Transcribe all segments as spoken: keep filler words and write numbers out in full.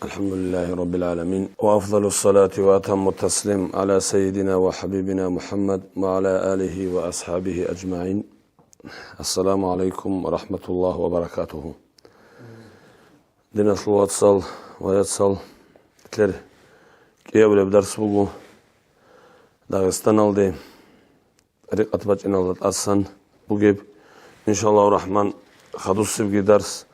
الحمد لله رب العالمين، وأفضل الصلاة وأتم التسليم على سيدنا وحبيبنا محمد وعلى آله وأصحابه أجمعين. السلام عليكم ورحمة الله وبركاته. Диналъул вацал ва яцал, нилъер кӀиабилеб дарс буго Дагъистаналде тӀарикъат бачӀиналда тӀасан бугеб. Иншаллагьу рахман, хадусебги дарс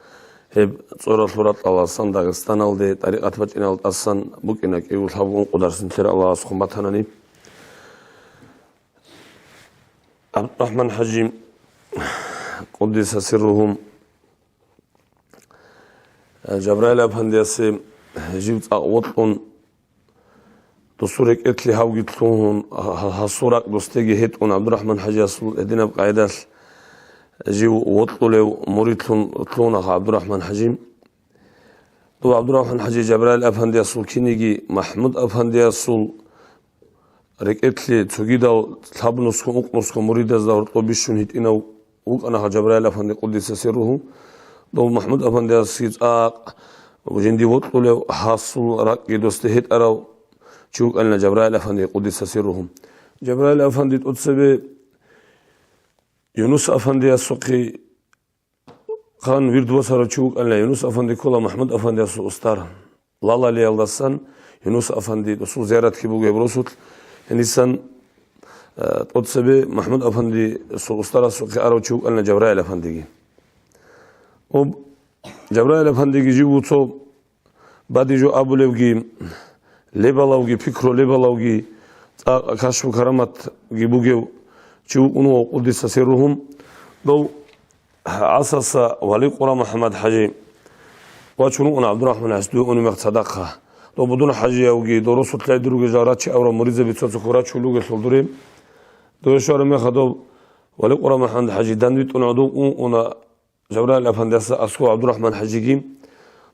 гьеб цӀоралъул ракьаласан Дагъистаналде тӀарикъат бачӀиналда тӀасан букӀина, кӀиго лъабго ункъо дарс нилъер Аллагьас хъуматанани. ГӀабдурахӀман ХӀажи, къуддиса сирругьу, Жабраил афандиясе жив цӀакъ вокьун, досул рекӀелъе гьавги лъугьун, гьа-, гьасул ракӀ досдеги гьетӀун, ГӀабдурахӀман ХӀажиясул гьединаб къайдалъ жив вокьулев муридлъун лъугьунаха ГӀабдурахӀман ХӀажи. Дов ГӀабдурахӀман ХӀажи Жабраил афандиясул киниги МахӀмуд афандиясул рекӀелъе цогидал лъабнусго-ункънусго муридазда гьоркьоб бищун гьитӀинав вукӀана гьав Жабраил афанди, къуддиса сирругьу. Дов МахӀмуд афандиясги цӀакъ жинди вокьулев, гьасул ракӀги досде гьетӀарав чи вукӀанила Жабраил афанди, къуддиса сирругьу. Жабраил афанди тӀоцебе Юнус афандиясухъе хан вирд босарав чи вукӀанила, Юнус афанди ккола МахӀмуд афандиясул устар. Лалалиялдасан Юнус афанди досул зияратги буго гьеб росулъ. Гьенисан, э, тӀоцебе МахӀмуд афандисул устарасухъе арав чи вукӀанила Жабраил афандиги. Об, Жабраил афандиги жив вуцо бадижо абулевги, лебалавги, пикру лебалавги, цӀакъ кашфу караматги бугев чи вукӀун вав, къуддиса сирругьу. Дов ГӀасаса Вали Къура МухӀаммад ХӀажи вачун вукӀун ГӀабдурахӀман ГӀасидуе унеб мех цадахъа. Дов Будун ХӀажиявги, дов росулъ гьедин ругел жал рачи аврал муридзаби цо-цо хьурачул ругелъул дуре. Дове щвараб меха дов Вали Къура МухӀаммад ХӀажи данде витӀун гӀодов ункъуна Жабраил афандиясда аскӀов ГӀабдурахӀман ХӀажиги.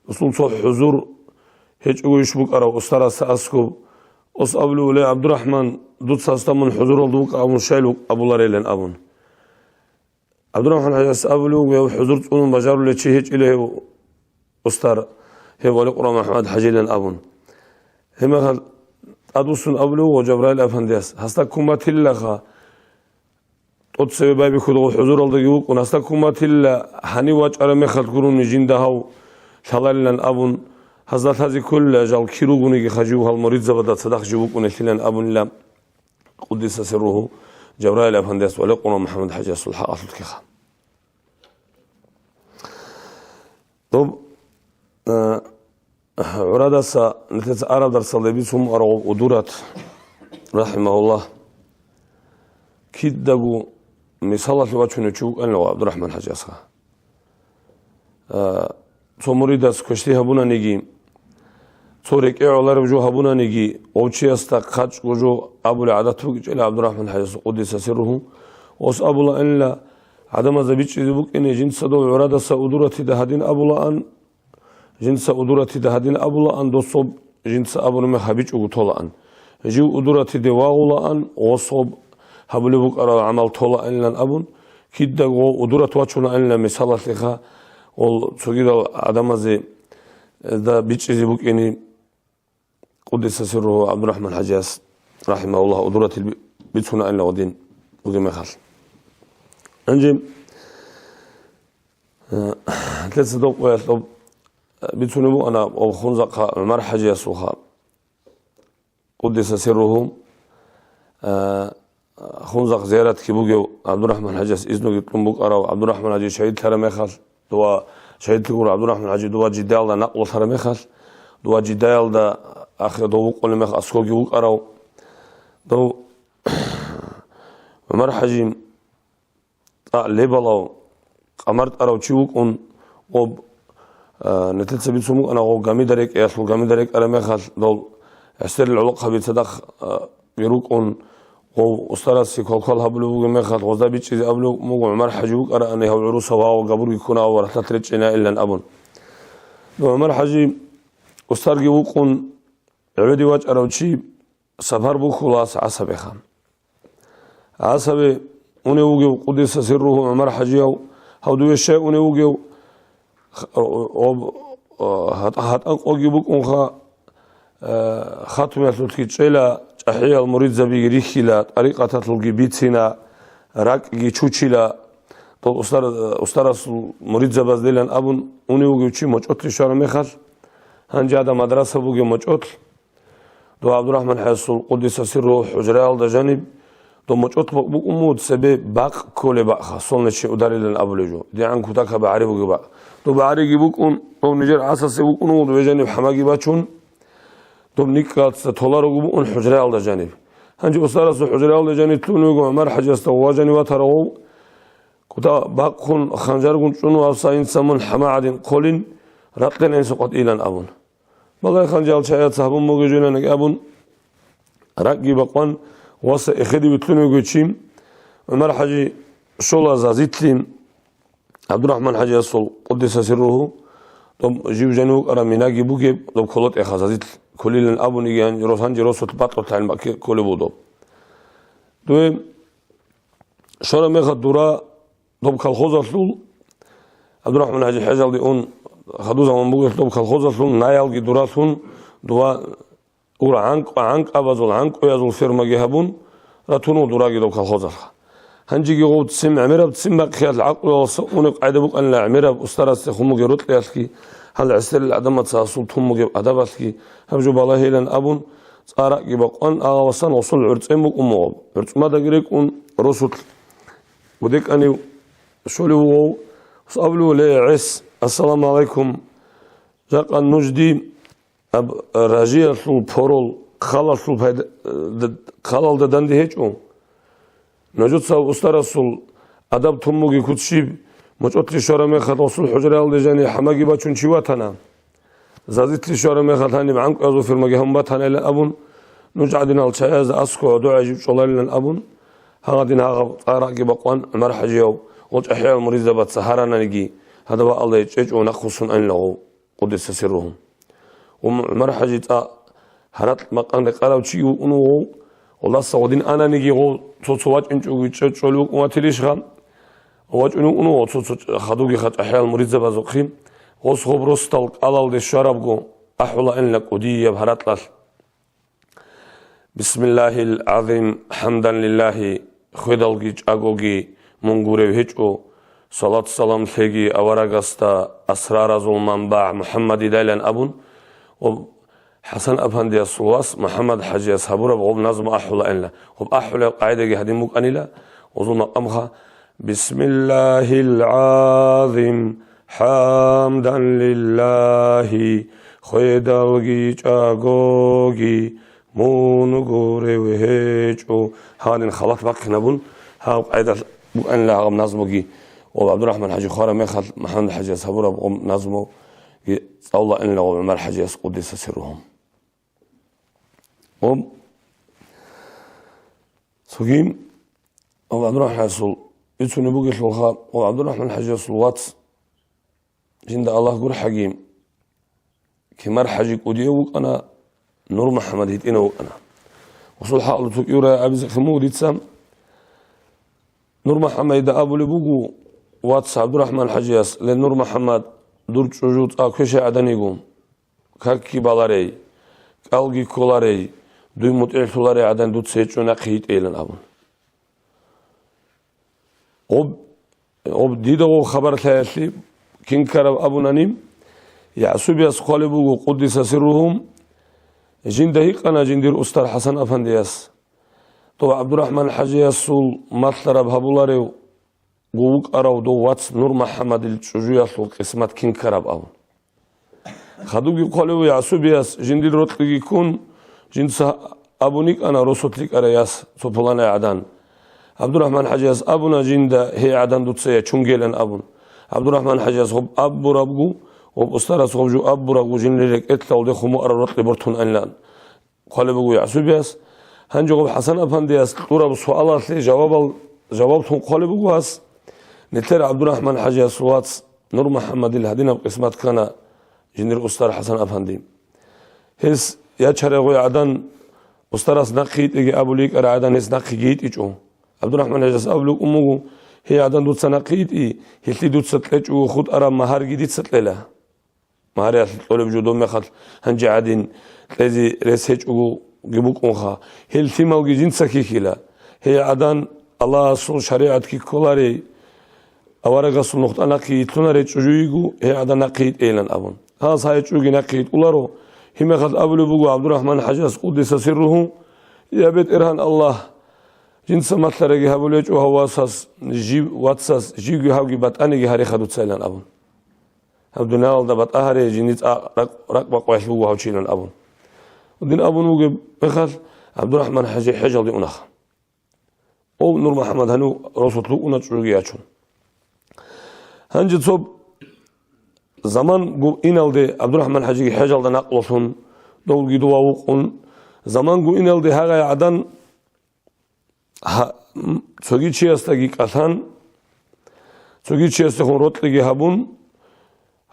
Досул цо хӀузур гьечӀого иш букӀарав устарасда аскӀов. Ос абулев: «Ле, ГӀабдурахӀман, дуца гьасда мун хӀузуралда вукӀа абун щайил вукӀа абуларилан», — абун. ГӀабдурахӀман ХӀажияс абулев вуго, гьев хӀузур цӀунун бажарулев чи гьечӀила гьев устар, гьев Вали Къура МухӀаммад ХӀажилан абун. Гьебмехалъ тӀадвуссун абулев вуго Жабраил афандияс: «Гьасда ккун батилаха, тӀоцеве байбихьудал хӀузуралдаги вукӀун, гьасда ккун батила, гьанив вачӀараб мехалъ гурони жинда гьав лъаларилан», — абун, гьазда лъазе кколила жал кир ругониги хажив гьал муридзабазда цадахъ жив вукӀунелъилан абунила. Къуддиса сирругьу, Жабраил афандияс Вали Къура МухӀаммад ХӀажиясул хӀакъалъулъ ккеха. Доб, э, гӀурадаса нилъеца араб дарсалда бицун букӀараб Удурат, рахӀимагьуллагь, кидаго мисалалъе вачунев чи вукӀанила ГӀабдурахӀман ХӀажиясха. А, цо муридас квешлъи гьабунаниги, цо рекӀегӀолареб жо гьабунаниги, гъов чиясда хъачӀго жо абулеб гӀадат букӀинчӀила ГӀабдурахӀман ХӀажияс, къуддиса сирругьу, ос абулаанила, гӀадамазда бичӀчӀизе букӀине, жинца дов гӀурадаса Удуратида гьадин абулаан, жинца Удуратида гьадин абулаан, дособ жинца абураб мех гьабичӀого толаан. Жив Удуратиде вагъулаан, особ гьабулеб букӀараб гӀамал толаанилан абун, кидаго Удурат вачунаанила мисалалъеха, ол цогидал гӀадамазе, э, да бичӀчӀизе букӀине, къуддиса сирругьу, ГӀабдурахӀман ХӀажияс, рахӀимагьуллагь, Удуратил би-, бицунаанила гъодин бугеб мехалъ. Гьанже, э, лъеца доб къоялъ доб, э, бицунеб бугӀана об Хунзахъа ГӀумар ХӀажиясулха. Къуддиса сирругьу, а, Хунзахъ зияратги бугев, ГӀабдурахӀман ХӀажияс изнуги кьун букӀарав, ГӀабдурахӀман ХӀажи шагьидлъараб мехалъ, дова шагьидлъи гуро, ГӀабдурахӀман ХӀажи дова жидаялда накълулъараб мехалъ, дова жидаялда ахир дов вукъулеб мехалъ аскоги вукӀарав. Дов ГӀумар ХӀажи цӀакъ лебалав, къамартӀарав чи вукӀун, гъоб, а, нилъеца бицун букӀана гъов гамида рекӀеялъул, гамида рекӀараб мехалъ дол гӀехсерил гӀолохъаби цадахъ, а, рукӀун, гъов устарасе квалквал гьабулеб бугеб мехалъ, гъозда бичӀчӀизе абулеб буго, ГӀумар ХӀажи вукӀараани гьав гӀурусав гьав габурги ккун гьав варалъат речӀчӀинайилан абун. ГӀумар ХӀажи устарги вукӀун, гӀодов вачӀарав чи сапар бухьула гӀасабиха. ГӀасаби унев вугев, къуддиса сирругьу, ГӀумар ХӀажияв, гьав дове щай унев вугев, х-, об-, гьатӀа-, гьатӀан къоги букӀунха, э, хатумиялъулъги чӀела, чӀахӀиял муридзабиги рихьила, тӀарикъаталъулги бицина, ракӀги чучила. Дол устар-, устарасул муридзабаздилан абун унев вугев чи мочӀолъе щвараб мехалъ, гьанже гьада мадраса бугев мочӀолъ, дов ГӀабдурахӀман-хӀаясул къуддиса сирругьу хӀужраялда жаниб, дов мочӀолъ букӀун буго цебе бакъ кколеб бакъха, солнечный ударилан абулеб жо, дигӀан кутакаб гӀари бугеб бакъ. Доб гӀариги букӀун, дов нижер гӀасасе вукӀун вуго дов жаниб хӀамаги бачун, доб никӀкӀалца толарого букӀун хӀужраялда жаниб. Гьанже устарасул хӀужраялда жаниб лъун вуго ГӀумар-хӀажиясда гъова жанив ватарав гъов, кутакаб бакъун ханжаргун чӀун васаинца мун хӀама гӀадин хъолин, ракьден гӀинсукъат илан абун. Балагье, ханжал чаяца гьабун бугеб жойилан абун, ракӀги бакъван, васа эхеде вилълъун вугев чи, ГӀумар-хӀажи щола зазилъи, ГӀабдурахӀман-хӀажиясул къуддиса сирругьу, доб жив жанив вукӀараб минаги бугеб, доб кколотӀеха зазилъ кколилан абуниги, гьанже рос-, гьанже росулъ бакьулъ гьаниб бакӀ кколеб буго доб. Дуе щвараб мехалъ дура доб колхозалъул, ГӀабдурахӀман-хӀажи хӀежалде ун, хадув заман бугелъ доб колхозалъул наялги дуралъун, дова ура гӀанкӀ-, гӀанкӀабазул, гӀанкӀуязул фермаги гьабун, ратун вуго дураги доб колхозалъха. Гьанжеги гъов ццин гӀемераб, ццин бахъиялъ гӀакълуялдаса унеб къайда букӀанила гӀемераб устарасде хъумуге рокьиялъги, гьал гӀесерил гӀадамаца гьасул тун бугеб адабалъги, гьаб жо балагьилан абун, цӀа ракӀги бакъван, агъа-васан гъосул гӀорцӀен букӀун буго. ГӀорцӀмадаги рекӀун, росулъ гудекӀанив щолев вугев, абулев: «Ле, гӀес, ассаламу гӀалайкум! Жакъа нуж дие аб ражиялъул порол халалъул пайда-, д-, халалда данде гьечӀо. Нужеца устарасул адаб тун бугеб куц щиб, мочӀолъе щвараб мехалъ гъосул хӀужраялде жаниб хӀамаги бачун чи ватана. Зазилъе щвараб мехалъ гьаниб гӀанкӀуязул фермаги гьабун батанилан абун, нуж гӀадинал чаязда аскӀов гӀодов гӀажиб чӀоларилан абун, гьагъадин гьагъаб цӀа ракӀги бакъван ГӀумар-хӀажияв гъол чӀахӀиял муридзабаца гьарананиги, гьадаб бакӀалда гьечӀечӀо нахъвуссун анила гъов, къуддиса сирругьу». Гъов ГӀумар-хӀажи цӀа гьаракь макъан рекъарав чи вукӀун вуго, гъолдаса гъодин ананиги гъов цо-цо вачӀинчӀого чӀо-, чӀолев вукӀун ватилищха? ВачӀунев вукӀун вуго цо-цо хадуги ха чӀахӀиял муридзабазухъе, гъос гъоб росдал кӀалалде щварабго, ахӀулаанила кӀудияб гьаракьалъ: «Бисмиллагьил гӀазим, хӀамдан лиллагьи, хведалги чӀагоги мун гурев гьечӀо, салат-салам лъеги аварагасда, асраразул манбагӀ МухӀаммадидайилан», – абун, ва ХӀасан-афандиясул вас МухӀаммад-хӀажияс гьабураб гъоб назму ахӀулаанила. Гъоб ахӀулеб къагӀидаги гьадин букӀанила, гъозул макъамха: «Бисмиллагьил гӀазим, хӀамдан лиллагьи, хведалги чӀагоги мун гурев гьечӀо». Гьадин халат бахъинабун, гьаб къайдалъ букӀанила гьаб назмуги, ва ГӀабдурахӀман-хӀажи хвараб мехалъ МухӀаммад-хӀажияс гьабураб гъоб назмуги цӀалулаанила ГӀумар-хӀажияс, къуддиса сирругьу. Ва цоги ГӀабдурахӀман-хӀажиясул бицунеб бугелъулха, ГӀабдурахӀман-хӀажиясул вац, жинда Аллагь гурхӀаги, Кемар-хӀажи кӀудияв вукӀана, Нур-МухӀаммад гьитӀинав вукӀана. Гъосул хӀакъалда цо кӀиго рагӀи абизехъин буго дица. Нур-МухӀаммадида абулеб буго вац ГӀабдурахӀман-хӀажияс: «Ле, Нур-МухӀаммад, дур чӀужу цӀа квешай гӀаданигун, какги баларей, кӀалги кколарей, дуй мутӀигӀлъуларей гӀадан дуца гьечӀо, нахъе йитӀейилан», – абун. Гъоб, гъоб дида гъов хабар лъаялъе кин ккараб абунани, ЯгӀсубияс хъвалеб буго, къуддиса сирругьу, жинда гьикъана жиндир устар ХӀасан-афандияс, дов ГӀабдурахӀман-хӀажиясул малъараб гьабуларев гъов вукӀарав дов вац Нур-МухӀаммадил чӀужуялъул къисмат кин ккараб абун. Хадубги хъвалев ЯгӀсубияс жиндир рокьиги ккун, жинца абун йикӀана росулъ йикӀарай яс цо пуланай гӀадан. ГӀабдурахӀман-хӀажияс абуна жинда гьей гӀадан дуца я чунгейилан абун. ГӀабдурахӀман-хӀажияс гъоб абурабгу, гъоб устарас гъоб жо абурабгу жиндир рекӀелъалде хъумуараб рокьи бортун анилан. Хъвалеб буго ЯгӀсубияс. Гьанже гъоб ХӀасан-афандияс кьураб суалалъе жавабал, жаваблъун хъвалеб буго гьас: нилъер ГӀабдурахӀман-хӀажиясул вац Нур-МухӀаммадил гьадинаб къисмат ккана жиндир устар ХӀасан-афанди. Гьес ячарай гъой гӀадан устарас нахъе йитӀиги абулей йикӀарай гӀадан гьес нахъеги йитӀичӀо. ГӀабдурахӀман-хӀажияс абулеб букӀун буго: «Гьей гӀадан дуца нахъе йитӀи, гьелъие дуца кьечӀого хутӀараб магьарги дица кьела». Магьариялъе кьолеб жо доб мехалъ гьанже гӀадин кьезе рес гьечӀогоги букӀунха. Гьел лъималги жинца хьихьила. Гьей гӀадан Аллагьасул шаригӀат кколарей, аварагасул нухда нахъе йитлъунарей чӀужу йиго, гьей гӀадан нахъе йитӀейилан абун. Гьас гьай чӀужуги нахъе йитӀуларо. Гьеб мехалъ абулеб буго ГӀабдурахӀман ХӀажияс, къуддиса сирругьу: «Я БетӀергьан Аллагь, жинца малъараги гьабулечӀо гьав васас, жив вацас, живги гьавги батӀаниги гьареха дуцайилан», – абун. «Гьаб дуниялалда батӀа гьаре, жиндир цӀакъ ракӀ-, ракӀ бакъваялъ вуго гьав чилан», – абун. Гьедин абун вугеб мехалъ, ГӀабдурахӀман ХӀажи хӀежалде унаха. Ов Нур МухӀаммад гьанив росулъ вукӀуна чӀужуги ячун. Гьанже цо заман гуриналде ГӀабдурахӀман ХӀажиги хӀежалда накълулъун, довги дова вукъун, заман гуриналде гьагъай гӀадан гьа-, м-, цоги чиясдаги кӀалъан, цоги чиясдехун рокьиги гьабун,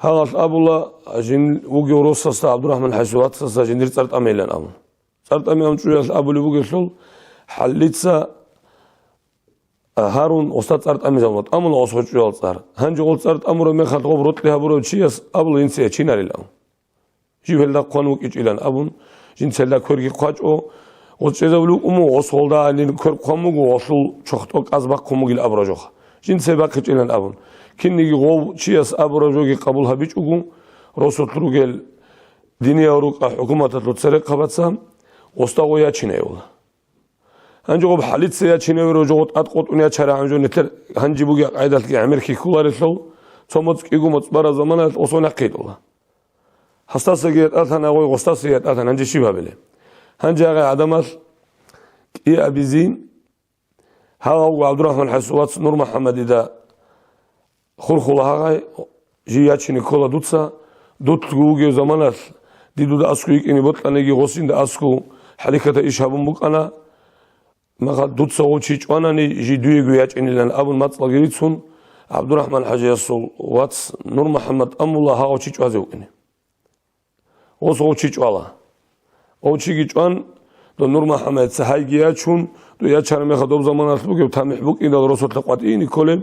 гьагъалъ абула, жин вугев росасда ГӀабдурахӀман ХӀажи вацасда жиндир цӀар тӀамейилан абун. ЦӀар тӀамиялъул чӀужуялъ абулеб бугелъул, хӀаллица гьарун гъосда цӀар тӀамизабула, тӀамула гъос гъо чӀужуял цӀар. Гьанже гъол цӀар тӀамураб мехалъ гъоб рокьи гьабурав чияс абула, жинца ячинарилан. Жив гьелда хъван вукӀинчӀилан абун, жинца гьелда кверги хъвачӀо, гъос чӀезабулев вукӀун буго, гъос гъолда гьанир квер хъван буго, гъолъул чохтӀо кӀаз бахъун бугил абураб жоха. Жинца бахъичӀилан абун, кинниги гъов чияс абураб жоги къабул гьабичӀого, росулъ ругел диниял рукъа хӀукуматалъул церехъабаца гъосда гъо ячинайула. Гьанже гъоб хӀалица ячинаве рожо гъо тӀад къотӀун ячарагӀан жо нилъер гьанже бугеб къайдалъги гӀемер хьихьуларелъул, цо моцӀ кӀиго моцӀ бараб заманаялъ осо нахъе йитӀула. Гьасдасаги ятӀалъан агъой, гъосдасаги ятӀалъан, гьанже щиб гьабилеб? Гьанже агъай гӀадамал кӀиабизе, гьав авго ГӀабдурахӀман ХӀажияс вац Нур МухӀаммадида хурхула гьагъай, жий ячине ккола дуца, дутлъго вугев заманалъ дидуда аскӀов йикӀине бокьаниги гъосинда аскӀов хӀалихьатаб иш гьабун букӀана, магьа дуца гъов чи чӀванани, жий дуего ячӀинилан абун мацӀалги рицун, ГӀабдурахӀман ХӀажиясул вац Нур МухӀаммад амула гьагъав чи чӀвазе вукӀине. Гъос гъов чи чӀвала. Гъов чиги чӀван, дов Нур МухӀаммадица гьайги ячун, дов ячараб мехалъ доб заманалъ бугеб тамихӀ букӀиндал росулъа къватӀине кколеб,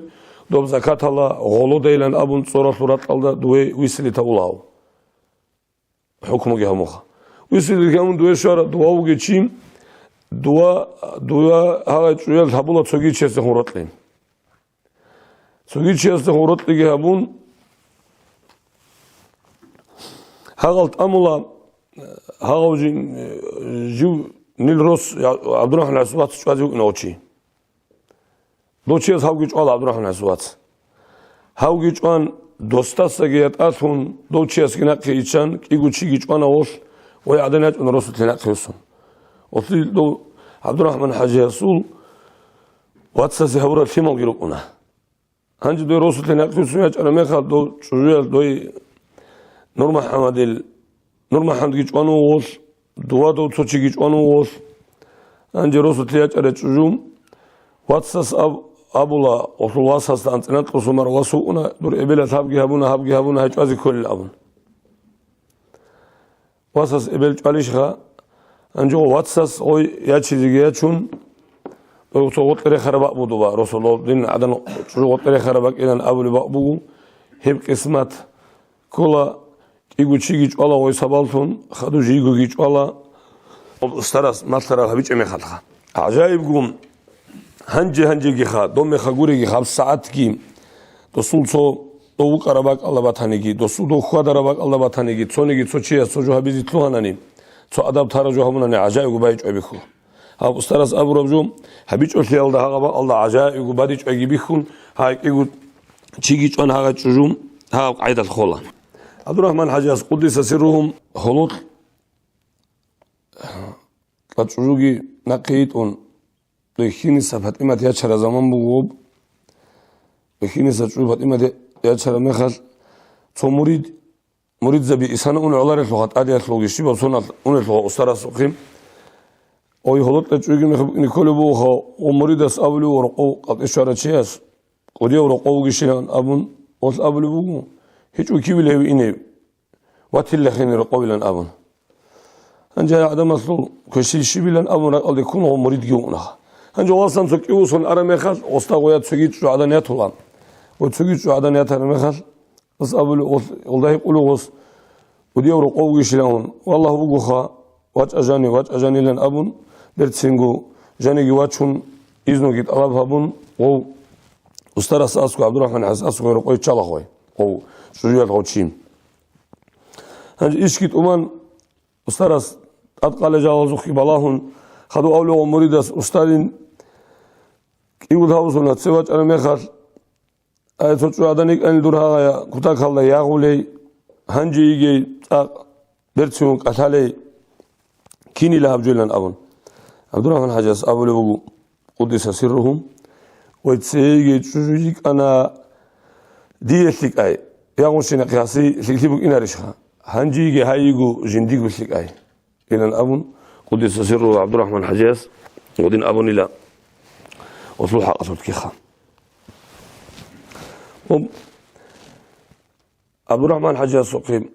доб закаталда гъолодайилан абун цӀоралъул ракьалда дуве виселита улагьав. ХӀукмуги гьамуха. Виселиги гьамун дуве щвара, дова вугев чи, дова, дова гьагъай чӀужуялъ гьабула цоги чиясдехун рокьи. Цоги чиясда гъоркьиги гьабун, гьагъал тӀамула, гьагъав жи-, жив нил рос ГӀабдурахӀман ГӀисвац чӀвазе вукӀина гъов чи. Дов чияс гьавги чӀвала ГӀабдурахӀман ГӀисвац. Гьавги чӀван, досдасаги ятӀалъун, дов чиясги нахъе иччан, кӀиго чиги чӀвана гъолъ, гъой гӀадан ячӀун росулъе нахъе вуссун. Гъолъи дов ГӀабдурахӀман ХӀажиясул вацасе гьавураб лъималги рукӀуна. Гьанже дой росулъе нахъе вуссун ячӀараб мехалъ, дов чӀужуялъ дой НурмухӀаммадил, НурмухӀаммадги чӀван вугъолъ, дова дов цо чиги чӀван вугъолъ. Гьанже росулъе ячӀарай чӀужу вацас аб-, абула, гъолъул васасда анцӀила кьурсун марав вас вукӀуна, дур эбелалъ гьабги гьабуна, гьабги гьабуна, гьай чӀвазе кколел абун. Васас эбел чӀвалищха? Гьанже вацас гъой ячизеги ячун, цо гъоркье рехараб бакӀ буго, росулал дин гӀадан чӀужу гъоркье рехараб бакӀилан абулеб бакӀ буго. Гьеб къисмат ккола, кӀиго чиги чӀвала гъой сабаблъун, хадув жийгоги чӀвала, устарас малъарал гьабичӀеб мехалъха. ГӀажаибгун, гьанже-гьанжегиха, доб мехалъ гуреги, гьабсагӀатги, досул цо дов вукӀараб бакӀалда батаниги, досул дов хьвадараб бакӀалда батаниги, цониги цо чияс цо жо гьабизе лъугьанани, цо адаб тарав жо гьабунани гӀажаибго байчӀвай бихьула. Гьаб устарас абураб жо, гьабичӀолъиялда гьагъа бакӀалда гӀажаибго бадичӀвайги бихьун, гьай кӀиго чиги чӀван гьагъа чӀужу гьаб къайдалъ хола. ГӀабдурахӀман ХӀажияс, къуддиса сирругьу, гьолол чӀужуги нахъе йитӀун, Дойхьиниса ПатӀимат ячараб заман буго. Дойхьиниса чӀужу ПатӀимат я-, ячараб мехалъ, цо мурид, муридзаби исана ун гӀоларелъулха, тӀадеялъулги щибаб соналъ унелъулха устарасухъе. Ой, гьолотӀа чӀужуги мехалъ букӀине кколеб бугоха, ва муридас абулев ва рокъов къватӀи щварав чияс, кӀудияв рокъов вугищилан абун, гъолъ абулеб буго, гьечӀо кивила гьев инев. Ватилла хинира къовилан абун. Гьанже гьай гӀадамалъул квешлъи щибилан абун ракӀалде ккун гъо муридги вукӀунаха. Гьанже васан цо кӀивусон араб мехалъ, гъосда гъоя цоги чӀужу гӀадан ятула. Гъой цоги чӀужу гӀадан ятараб мехалъ, гъос абулев гъолъ, гъолда гьикъулев гъос, кӀудияв рокъовгищилан, валлагь, вугоха, вачӀа жани, вачӀа жанилан абун, берцинго жаниги вачун, изнуги тӀалаб гьабун, гъов устарас аскӀов, ГӀабдурахӀман ХӀажияс аскӀов рокъове чӀалахъе, гъов чӀужуялъ гъов чи. Гьанже ишги тӀубан, устарас тӀадкъалел жалазухъе балагьун, хадув авлугъав муридас устарин кӀиго лъабусуна цеве вачӀараб мехалъ, ай, цо чӀужу гӀадан йикӀанил дур гьагъая кутакалда ягъулей, гьанже йигей цӀакъ берцинго кӀалъалей, кинила гьаб жойлан абун. ГӀабдурахӀман ХӀажияс абулеб буго, къуддиса сирругьу, ва цеги чӀужу йикӀана дие лъикӀай, ягъунщинахъе гьасие лъикӀлъи букӀинарищха? Гьанже йигей гьай йиго жиндиго лъикӀай, илан абун, къуддиса сирругьу ГӀабдурахӀман ХӀажияс гъодин абунила, гъосул хӀакъалъулъ киха. Гьоб, ГӀабдурахӀман ХӀажиясухъе,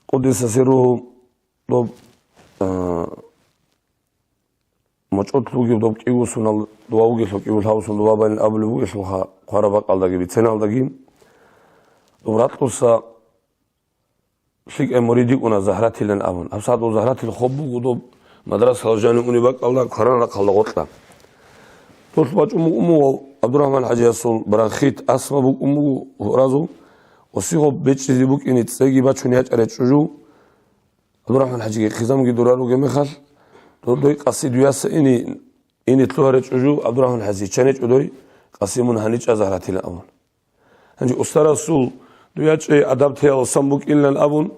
къуддиса сирругьу, доб, а, мочӀолъ вугев доб кӀиго сунал дова вугелъул, кӀиго лъабусун дова байин абулеб бугелъулха, хъвараб бакӀалдаги биценалдаги, доб ракьуса лъикӀай мурид йикӀуна Загьратилан абун. ГьабсагӀат дов Загьратил хоб буго доб мадрасалъ жанив унеб бакӀалда, кваран рахъалда гъоркьа. Долъ бачӀун букӀун буго ГӀабдурахӀман ХӀажиясул бранхит Асма букӀун буго гьоразул, осигъоб бечӀчӀизе букӀине цӀеги бачун ячӀарай чӀужу. ГӀабдурахӀман ХӀажиги хъизамги дурар ругеб мехалъ, дой къаси дуяса ине, ине лъугьарай чӀужу, ГӀабдурахӀман ХӀажи, чанечӀо дой, къаси мун гьаничӀа Загьратилан абун. Гьанже устарасул дуя чӀей адаб теялсан букӀинилан абун,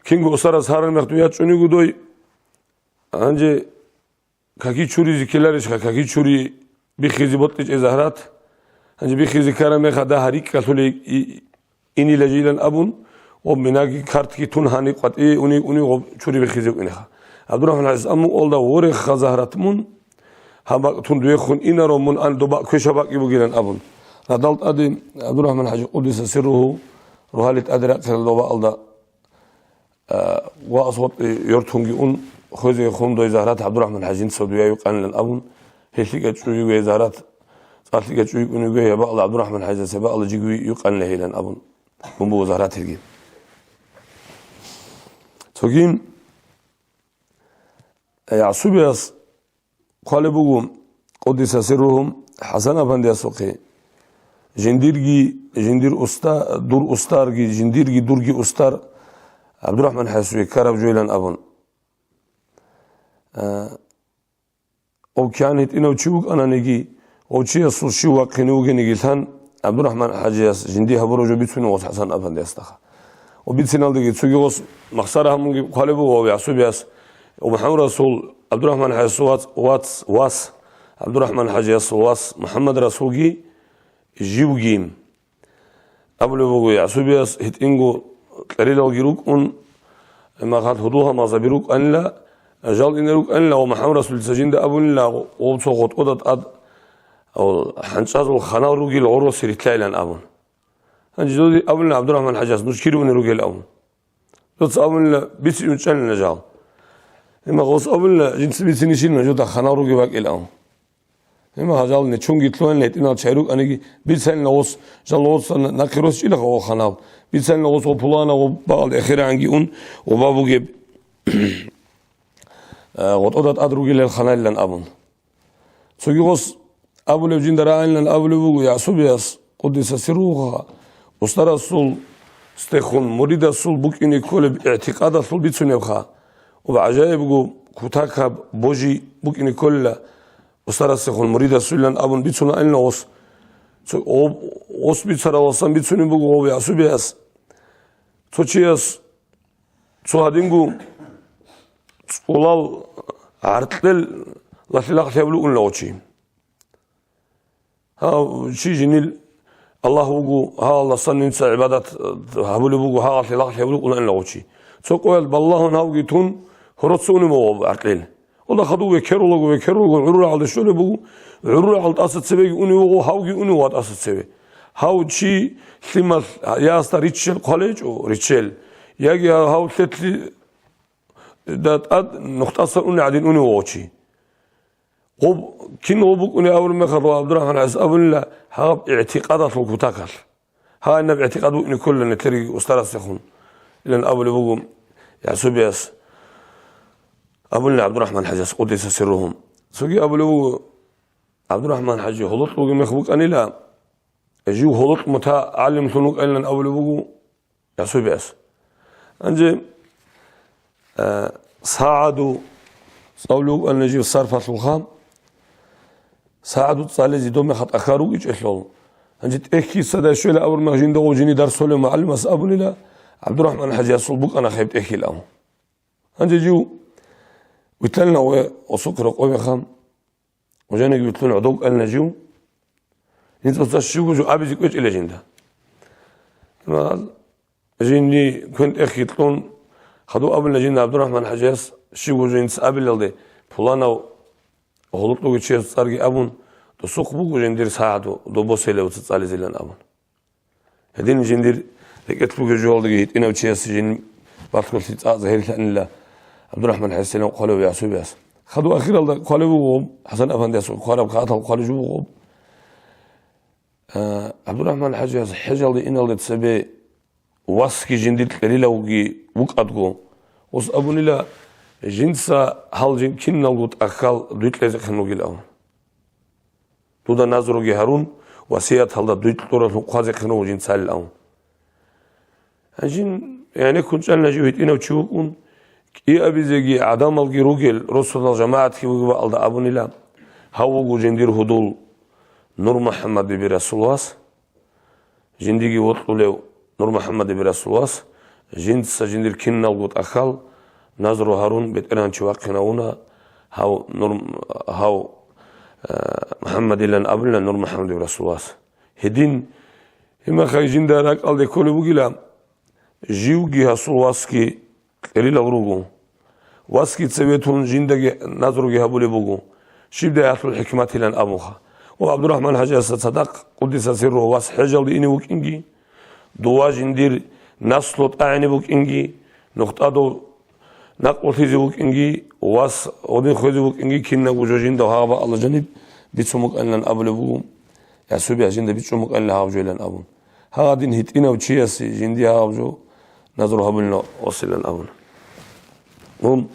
кинго устарас гьарармех дуя чӀун йиго дой, гьанже каки чуризе ккеларищха, каки чури биххизе бокьичӀей Загьрат? Гьанже биххизе ккараб мехалда гьа рикӀкӀалъулей и-, инила жийилан абун, ва минаги картги тун гьаниб къватӀие уни, уни ва чури биххизе вукӀинеха. ГӀабдурахӀман ХӀажияс абун, олда вореха, Загьрат, мун гьаб бакӀ тун дуехун инаро, мун ан доба квешаб бакӀги бугилан абун. Радал тӀаде ГӀабдурахӀман ХӀажи, къуддиса сирругьу, рогьалил тӀаде рахъарал доба алда, а, ва асгъотӀи йортунги ун, хвезеги хун дой Загьрат ГӀабдурахӀман ХӀажинца дуя юкъанилан абун, гьелъига чӀуй ве Загьрат, цӀалъига чӀуй кӀун ве, я бакъла ГӀабдурахӀман ХӀажиса, я бакъла жиги юкъанила гьелан абун, бун буго Загьрат гьелги. Цоги ЯгӀсубияс хъвалеб буго, къуддиса сирругьу, ХӀасан афандиясухъе, жиндирги, жиндир уста-, дур устарги, жиндирги дурги устар ГӀабдурахӀман ХӀажиясухъе ккараб жойилан абун. А, ов кигӀан гьитӀинав чи вукӀананиги, ов чиясул щив вахъине вугениги лъан, ГӀабдурахӀман ХӀажияс жинди гьабураб жо бицунев гъос ХӀасан афандиясдаха. Ва бициналдаги цоги гъос махсара гьамунги хъвалеб буго ва ЯгӀсубияс, ва МухӀаммад Расул, ГӀабдурахӀман ХӀажиясул вац, вац, вас, ГӀабдурахӀман ХӀажиясул вас МухӀаммад Расулги живги. Абулеб буго, ЯгӀсубияс гьитӀинго кьерилалги рукӀун, махал гьудул-гьалмагъзаби рукӀанила, жал ине рукӀанила ва МухӀаммад Расулица жинда абунила, гъов цо гъотӀода тӀад, гьанчӀазул ханал ругел гъоргъосе рилълъайилан абун. Гьанже дуда абулин ГӀабдурахӀман ХӀажияс, нуж кире унел ругел абун. Дуца абунила, бицине чӀанила жал. Гьебмехалъ гъос абунила, жинца бицине щинила жо дагь ханал ругеб бакӀилан. Гьебмехалъ жал нечунги лъугьанила, гьитӀинал чай рукӀаниги, бицанила гъос, жал гъоца нахъе росчӀилаха гъо ханал. Бицанила гъос гъо пуланав гъо багъалда эхирагӀанги ун, гъо баб бугеб, э, гъотӀода тӀад ругелал ханалилан абун. Цоги гъос абулеб жинда рагӀанилан абулеб буго ЯгӀсубияс, къуддиса сирругьу, устарасул стехун муридасул букӀине кколеб игӀтикъадалъул бицунебха. Ва гӀажаибго кутакаб божи букӀине кколила устарасехун муридасулилан абун бицунаанила гъос. Цо-, гъоб-, гъос бицараласан бицунеб буго гъов ЯгӀсубияс. Цо чияс цо гьадинго цӀулал гӀаркьел лалъи-лахълъи гьабулев унила гъо чи. Гьав чи жинил Аллагь вуго, гьав Аллагьсан нинца гӀибадат гьабулеб буго, гьавалъе лагълъи гьабулеб унанила гъо чи. Цо къоялъ балагьун гьавги тун, гьороца унев вуго гӀаркьел. Ола хадув векерулего, векерулего гӀурурагӀалде щолеб буго, гӀурурагӀал тӀаса цебеги унев вуго, гьавги унев вуго тӀаса цеве. Гьав чи лъималъ ясда риччел хъвалечӀо, риччел, яги гьав лъелъи да тӀад нухтӀаса унел гӀадин унев вуго чи. Гъоб, кин гъоб букӀунеб абураб мехалъ, ва ГӀабдурахӀман ГӀайс абунила, гьаб игӀтикъадалъул кутакалъ. Гьанаб игӀтикъад букӀине кколила нилъерги устарасехун. илан абулеб буго ЯгӀсубияс, абулеб ГӀабдурахӀман ХӀажияс, къуддиса сирругьу. Цоги абулеб буго, ГӀабдурахӀман ХӀажи гьололъ вугеб мех букӀанила, жив гьололъ мутагӀалимлъун вукӀанилан абулеб буго ЯгӀсубияс. Гьанже, э, СагӀаду цӀалулев вукӀана жив сарфалъулха. СагӀаду цӀализе доб мехалъ тӀахьал рукӀичӀелъул, гьанже тӀехь кисадай щвела абураб мех жинда гъов жиндир дарс гьолев мугӀалимас абунила, ГӀабдурахӀман ХӀажиясул букӀана гьеб тӀехьилан. Гьанже жив виталина гъов осухъе рокъовеха. Гъожаниги вилълъун гӀодов кӀалина жив. Жинца щивго жо абизе кӀвечӀила жинда. Жинди квен тӀехьги кьун, хадув абуна жинда ГӀабдурахӀман ХӀажияс, щивго жо жинца абилалде, пуланав гьололъ вугев чияс цӀарги абун, досухъ буго жиндир СагӀаду, доб босейилан цӀализилан абун. Гьедин жиндир рекӀелъ бугеб жоялдаги гьитӀинав чиясе жин балъголъи цӀакъ загьирлъанила ГӀабдурахӀман ХӀажиясилан хъвалев ЯгӀсубияс. Хадув ахиралда хъвалев вуго, ХӀасан-афандияс хъвараб хатал хъвалев жо вуго. А, ГӀабдурахӀман ХӀажияс хӀежалде иналде цебе васги жиндир кьерилагоги вукӀадго, ус абунила, жинца гьал жин киналго тӀахьал дуй кьезехъин ругилан. Дуда назруги гьарун, васияталда дуй кьуралъун хъвазехъин руго жинцалилан. Гьанжин гӀенеккун чӀана жив гьитӀинав чи вукӀун, кӀиабизеги гӀадамалги ругел, росулал жамагӀатги бугеб бакӀалда абунила, гьав вуго жиндир гьудул Нур МухӀаммадиби Расул вас. Жиндиги вокьулев Нур МухӀаммадиби Расул вас, жинца жиндир киналго тӀахьал назру гьарун бетӀергьанчи вахъинавуна гьав Нур, гьав, э, МухӀаммадилан абулила Нур МухӀаммадиби Расул вас. Гьедин, гьимахъай жинда ракӀалде кколеб бугила, живги гьасул васги кьерилал руго. Васги цеве тун жиндаги назруги гьабулеб буго, щибдай гьалъул хӀикматилан абунха. Ва ГӀабдурахӀман ХӀажиясда цадахъ, къуддиса сирругьу, вас хӀежалде ине вукӀинги, дова жиндир наслу тӀагӀине букӀинги, нухтӀадул накълулъизе вукӀинги, вас гъодин хвезе вукӀинги, кинабго жо жинда гьаб Аллагь жаниб бицун букӀанилан абулеб буго, ясуби жинда бичӀчӀун букӀанила гьаб жоилан абун. Гьагъадин гьитӀинав чиясе жинди гьаб жо назру гьабулина василан абуна. Гьун,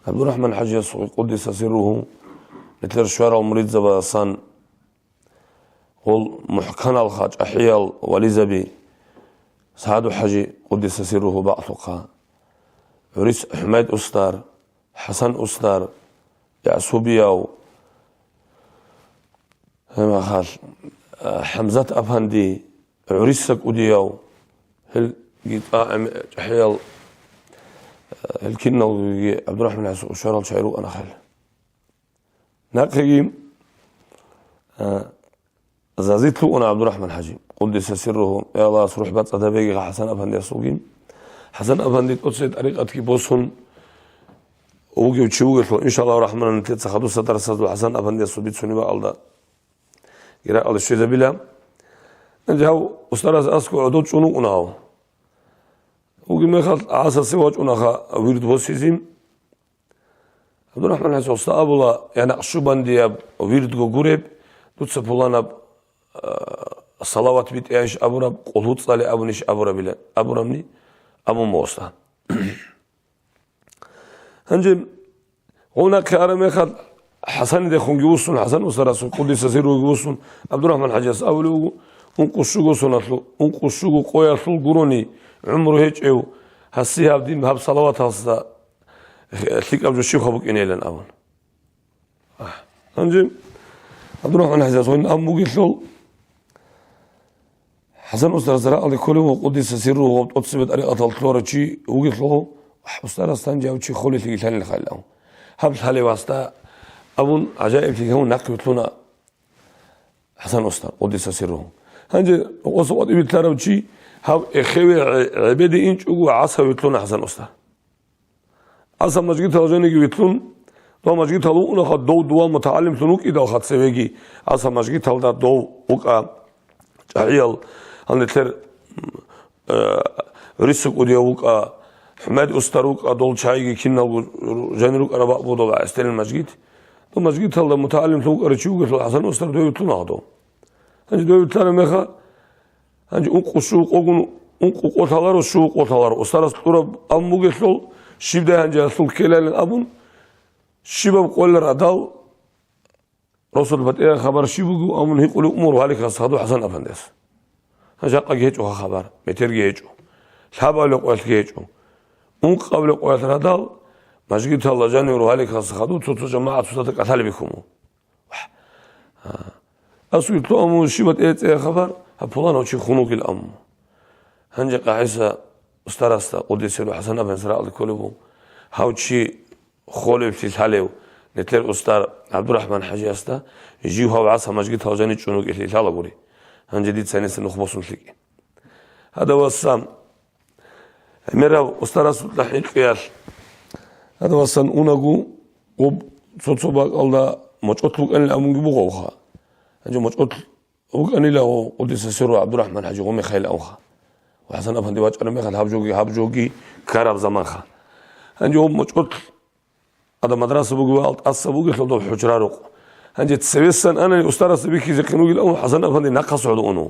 ГӀабдурахӀман ХӀажияс къуддиса сирругьу, нилъер щварал муридзабасан гъол мухӀканалха чӀахӀиял вализаби, СагӀаду ХӀажи къуддиса сирругьу бакълъухъа, гӀурис ХӀумайд устар, ХӀасан устар, Ясубияв, гьеб мехалъ, а, ХӀамзат апанди, гӀуриса кӀудияв, гьелги тӀагӀим чӀахӀиял, а, гьел киналги ГӀабдурахӀман ХӀажияс щварал чагӀи рукӀана хел. Нахъеги, а, зазилъ вукӀуна ГӀабдурахӀман ХӀажи, къуддиса сирругьу, я Аллагьас рухӀ бацӀцӀадабеги ХӀасан апандиясулгин. ХӀасан апанди тӀоцебе тӀарикъатги босун вугев чи вугелъул, иншаллагьу рахӀман, нилъеца хадуса дарсазул ХӀасан апандиясул бицунеб бакӀалда гиракьалде щвезабила. Гьанже гьав устарас аскӀов гӀодов чӀун вукӀуна гьав. Вугеб мехалъ гӀасасе вачӀунаха вирд босизе. ГӀабдурахӀман ХӀажияс абула, я накъшубандияб вирдго гуреб, дуца пуланаб, а, салават битӀияйищ абураб, къулгьу цӀале абунищ абурабила, абурамни абун буго. Гьанже гъов нахъе араб мехалъ ХӀасанидехунги вуссун, ХӀасан устарасул къуддиса сирругьуги вуссун, ГӀабдурахӀман ХӀажияс абулев вуго, ункъо щуго соналъу-, ункъо щуго къоялъул гурони гӀумру гьечӀев, гьасие гьаб дин, гьаб салаваталсда лъикӀаб жо щибха букӀинейилан абун. Гьанже ГӀабдурахӀман ХӀажияс гьаниб абун бугелъул, ХӀасан устарас ракӀалде кколев вуго, къуддиса сирругьу, тӀоцебе тӀарикъатал лъугьарав чи вугелъул, устарас гьанже гьав чи холелъиги лъалел хайилан гьаб лъалев васда абун, гӀажаиблъи гьавун нахъе вилълъуна ХӀасан устар, къуддиса сирругьу. Гьанже къосо къватӀибе лъарав чи гьав эхеве гӀе-, гӀебеде инчӀого гӀаса вилълъуна ХӀасан устар. ГӀаса мажгитал жаниги вилълъун, дов мажгитал вукӀунаха, дов дувал мутагӀалимлъун вукӀидалха цевеги, гӀаса мажгиталда дов вукӀа чӀахӀиял, гьанлъер, э, гӀуриса кӀудияв вукӀа, ХӀумайд устар вукӀа, дол чагӀиги киналго жанир рукӀараб бакӀ буго дов гӀестелин мажгит. Дов мажгиталда мутагӀалимлъун вукӀарав чи вугелъул ХӀасан устар дов вилълъунаха дов. Гьанже дов вилълъараб меха, гьанже ункъо щуго къогун ункъо къо лъаларо, щуго къо лъаларо, устарас кьураб абун бугелъул, щибдай гьанже гьалъул ккелалин абун, щибаб къоялъ радал, росулъ батӀияб хабар щиб бугеб абун гьикъулев вуго РухӀалихъас хадув ХӀасан-афандияс. Гьанже жакъаги гьечӀо хабар, метерги гьечӀо, лъабабилеб къоялъги гьечӀо. Ункъабилеб къоялъ радал, мажгиталда жанив РухӀалихъас хадув цо-цо жамагӀат цоцазда кӀалъалеб бихьун буго. Вагь. А. Асулъ лъугьун буго щиб батӀияб хабар, гьаб пуланав чи хун вугилан абун. Гьанже къагӀиса устарасда, къуддиса сирругьу, ХӀасан-афандиясда рагӀалде кколеб буго, гьав чи холевлъи лъалев, нилъер устар ГӀабдурахӀман-хӀажиясда жив гьав гӀаса мажгиталда жанив чӀун вукӀине лъалагури, гьанже дица гьениса нух босун лъикӀе. Гьадав васса, гӀемерав устарасул хӀинкъиялъ, гьадав вассан унаго, гъоб цо-цо бакӀалда мочӀолъ вукӀанилан абунги бугоха. Гьанже мочӀолъ вукӀанила гъов, къуддиса сирругьу, ГӀабдурахӀман-хӀажи гъов мехайилан абунха. Ва ХӀасан-афанди вачӀараб мехалъ гьаб жоги, гьаб жоги ккараб заманха. Гьанже гъоб мочӀолъ, гьадаб мадраса бугеб, гьал тӀаса бугелъул доб хӀужра-рукъ. Гьанже цевесан анани устарасда бихьизехъин вугилан абун ХӀасан-афанди нахъа сордо уна.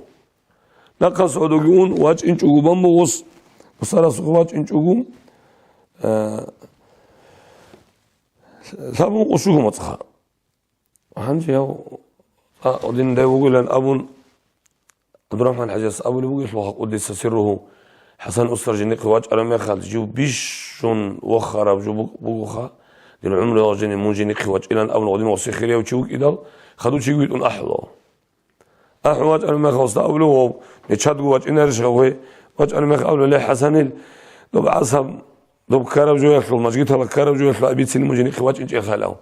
Нахъа сордоги ун, вачӀинчӀого бан буго гъос, устарасухъе вачӀинчӀого, э, лъабун къо щуго моцӀха. Гьанже гьав, а, гьадиндай вугилан абун, ГӀабдурахӀман-хӀажияс абулеб бугелъулха, къуддиса сирругьу, ХӀасан устар жиндихъе вачӀараб мехалъ, жив бищун вохараб жо буг-, бугоха, дир гӀумруялъ жиндир мун жиндихъе вачӀилан абун, гьадин гъосе хирияв чи вукӀидал, хадув чиги витӀун ахӀула. АхӀун вачӀараб мехалъ гъосда абулеб буго, нечадго вачӀинарищ гьав гьей? ВачӀараб мехалъ абулеб, ле, ХӀасанил, доб гӀасаб, доб ккараб жоялъул, мажгиталда ккараб жоялъул абицин мун жиндихъе вачӀинчӀелъул.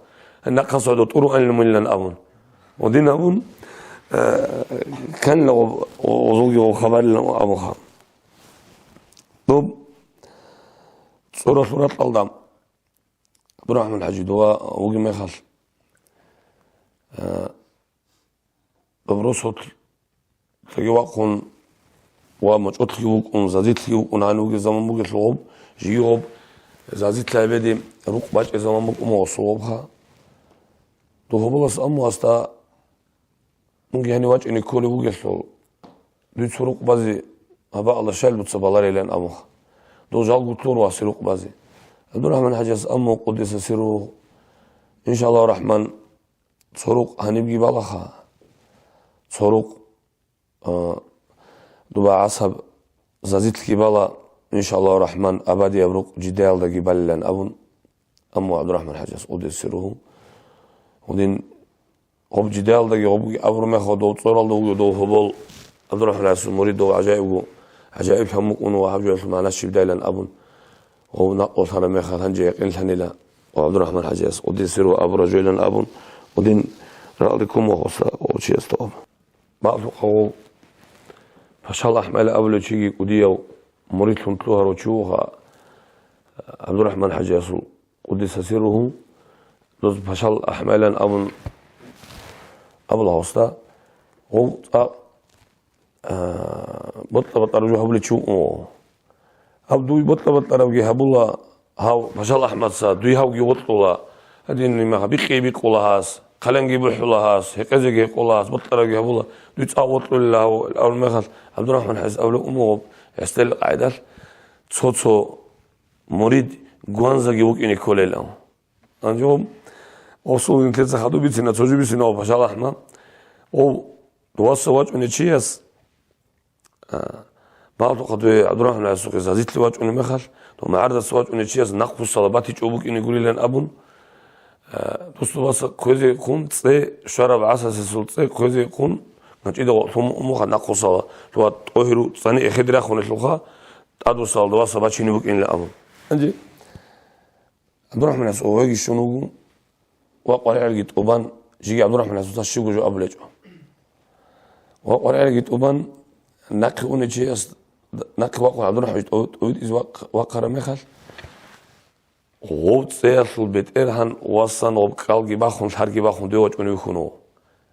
Нахъа сордо тӀуруанил мунилан абун. Гьадин абун, э, канила гъоб-, гъозулги гъоб хабарилан абуха. Доб цӀоралъул ракьалда ГӀабдурахӀман-хӀажи дова вугеб мехалъ, э, доб росулъги вахъун ва мочӀолъги вукӀун, зазилъги вукӀун гьанив вугеб заман бугелъул гъоб, жиги гъоб зазилъ гьабизе рукъ бачӀеб заман букӀун буго гъосул гъобха. Дов гьоболас абун гьасда, мунги гьанив вачӀине кколеб бугелъул, дуе цо рукъ базе гьабаалда, щай дуца баларилан абуха. Дов жалго лъугьун васе рукъ базе. ГӀабдурахӀман-хӀажияс абун буго, къуддиса сирругьу, иншаллагьу рахӀман, цо рукъ гьанибги балаха, цо рукъ, а, доба гӀасаб зазилъги бала, иншаллагьу рахӀман, абадияб рукъ жидеялдаги балилан абун, абун буго ГӀабдурахӀман-хӀажияс, къуддиса сирругьу. Гьадин гъоб жидеялдаги гъобги абураб мехалъ, дов цӀоралда вугев дов гьобол, ГӀабдурахӀман-хӀажиясул мурид дов гӀажаибго, гӀажаиблъун вукӀун ва гьаб жоялъул магӀна щибдайилан абун, гъов накъулъараб мехалъ гьанже якъинлъанила, ва ГӀабдурахӀман-хӀажияс къуддиса сирругьу абураб жоялъ абун, гьадин рагӀалде ккун буго гъосда гъов чиясда. Бакълъухъа гъов Пашал АхӀмайилан абулев чиги кӀудияв муридлъун лъугьарав чи вуха, ГӀабдурахӀман-хӀажиясул, къуддиса сирругьу, дос Пашал АхӀмайилан абун абула гъосда. Гъов цӀакъ, а, бокьа-бокьараб жо гьабулев чи вукӀун вуго. Гьав дуй бокьа-бокьарабги гьабула, гьав Пашал АхӀмадица дуй гьавги вокьула, гьадин, бикъи бикъула гьас, хъаланги бухӀула гьас, гьекъезеги гьекъула гьас, бокьарабги гьабула, дуй цӀакъ вокьулила гьав, абулеб мехалъ, ГӀабдурахӀман-хӀажияс абулеб буго гъоб, гьесдал къагӀидалъ, цо-цо мурид гванзаги вукӀине кколел. Гьанже гъосул нилъеца хадуб бицина, цо жо бицина гъов Пашал АхӀмад. Гъов васса вачӀунев чияс, а, бакълъухъа дуе ГӀабдурахӀман-хӀажиясухъе зазилъе вачӀунеб мехалъ, дов магӀардаса вачӀунев чияс нахъвуссала батичӀого букӀине гурилан абун, а, дос, дов васса кквезе ккун цӀе, щвараб гӀасасасул цӀе кквезе ккун, ганчӀида гъоркь лъун умуха нахъвуссала, лъугьа тӀогьиру цӀани эхеде рахунелъулха, тӀадвуссала дов васса бачине букӀинилан абун. Гьанже ГӀабдурахӀманас овеги щун вуго, ва къваригӀелги тӀубан, жеги ГӀабдурахӀманасда щибго жо абулечӀо. Ва къваригӀелги тӀубан, нахъе унев чияс, нахъе вахъун ГӀабдурахӀман тӀу-, тӀувитӀизе вахъ-, вахъараб мехалъ, гъов цӀеялъул бетӀергьан вассан гъоб кӀалги бахун, лъарги бахун, дуе вачӀунев вихьун вуго.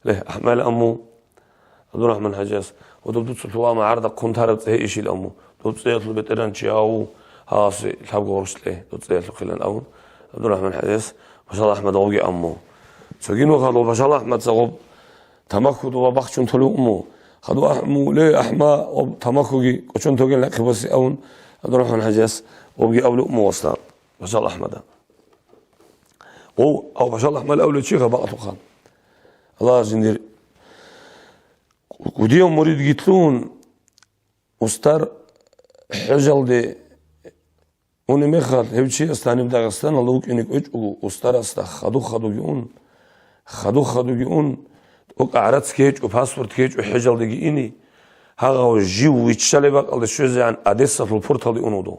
Ле, АхӀмайилан абун, ГӀабдурахӀман-хӀажияс, ва доб дуца лъугьа магӀарда хъун тараб цӀе гьейищилан абун, доб цӀеялъул бетӀергьан чи гьав, гьасе лъабго гъоркь кье, доб цӀеялъухъилан абун, ГӀабдурахӀман-хӀажияс Пашал АхӀмадалги абун. Цоги нухалъ Пашал АхӀмадица гъоб тамахьу дова бахчун толев вукӀун вуго. Хадув ахӀму, ле, ахӀма, ва тамахуги кӀочон тоген лахъи босе абун, ГӀабдурахӀман ХӀажияс вабги абулев умугъасда, пашал ахӀмада. Ва ав пашал ахӀмал абулев чи гъабаалъухъан. Аллагьас жиндир гудияв муридги лъун, устар хӀежалде унеб мехалъ, гьев чияс гьаниб Дагъистаналда вукӀине кӀвечӀого, устарасда хадув-хадуги ун, хадув-хадуги ун, тӀокӀ гӀарацги гьечӀо, паспортги гьечӀо, хӀежалдеги ине, гьагъав жив виччалеб бакӀалде щвезегӀан Одессалъул порталде унев дов.